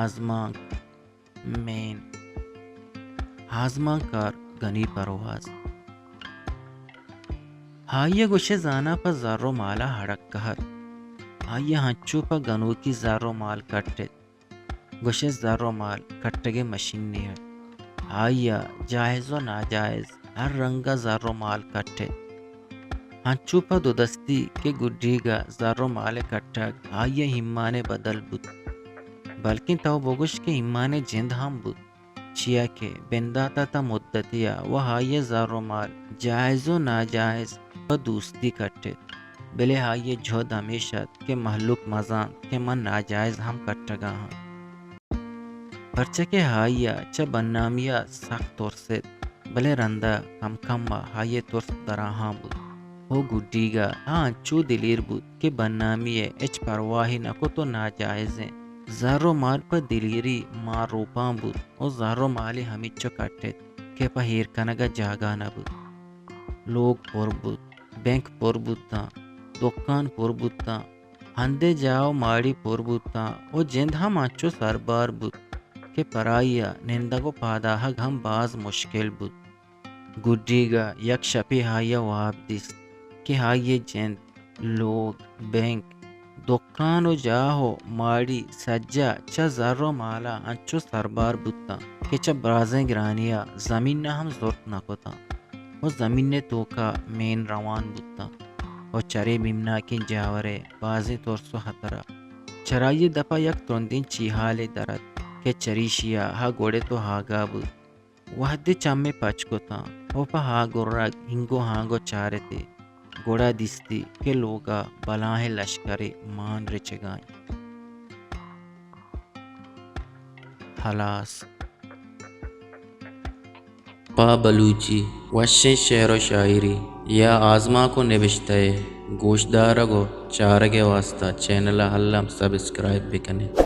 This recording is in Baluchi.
آزمانک، مین، آزمانکار گنی پرواز۔ آئی ءَ گوشے زاناں پہ زر ءُ مال ءَ ہڑک کہت۔ آئی ءَ ہنچو پہ گنوکی زر ءُ مال کٹت۔ گوشے زر ءُ مال کٹگ ءِ مشینے اَت۔ آئی ءَ جائز ءُ ناجائز ہر رنگ ءَ زر ءُ مال کٹت۔ ہنچو پہ دو دستی کہ گڈیگ ءَ زر ءُ مال ءِ کٹگ آئی ءِ ایمان ءِ بدل بوت، بلکیں تو بگوش کہ ایمان ءِ جند ہم بوت، چیا کہ بندات ءَ تاں مدتے ءَ وَ آئی ءِ زر ءُ مال جائز ءُ ناجائز پہ دوستی کٹت، بلے آئی ءِ جہد ہمیش اَت کہ مہلوک مزانت کہ من ناجائز ہم کٹگ ءَ آں۔ پرچا کہ آئی ءَ چہ بدنامی ءَ سک ترس اَت، بلے رند ءَ کم کم ءَ آئی ءِ ترس دراہاں بوت۔ ءُ گڈیگ ءَ آ انچو دلیر بوت کہ بدنامی ءِ ہچ پرواہے نہ کت ءُ ناجائزیں زر ءُ مال پہ دلیری ماں روپان بوت ءُ زر ءُ مالے ہمینچو کٹت کہ پہ ایر کنگ ءَ جاگہ نہ بوت۔ لوگ پر بوت، بینک پر بوتاں، دکان پر بوتاں، ہندے جاہ ءُ ماڑی پر بوتاں ءُ جند ہم انچو سربار بوت کہ پرائی ءَ نندگ ءُ پاداہگ ہم باز مشکل بوت۔ گڈیگ ءَ یک شپے آئی ءَ واب دیست کہ آئی ءِ جند، لوگ، بینک، دکان ءُ جاہ ءُ ماڑی سجہ چہ زر ءُ مال ءَ انچو سربار بوتاں کہ چہ برازیں گرانی ءَ زمین ءَ ہم زرت نہ کتاں ءُ زمین ءِ توک ءَ مین روان بوتاں ءُ چرے بیمناکیں جاور ءِ بازیں ترس ءُ ہترہ۔ چرائی ءِ دپ ءَ یک ترندیں چیہالے در اتک کہ چریشی ءَ آ گڑت ءُ آگاہ بوت۔ وہدے چمے پچ کتاں ءُ پہ آ گرگ ہنگو ہانگو چارتے، گڑا دیستی کہ لوگ ءَ بلاہیں لشکرے مان رچگ ءَ اِنت۔ ہلاس۔ پہ بلوچی وشیں شعر ءُ شاعری یا آزمانک ءُ نبشتہ ءِ گوشدارگ ءُ چارگ ءِ واستہ چینل ءَ الم سبسکرائب بہ کن ات۔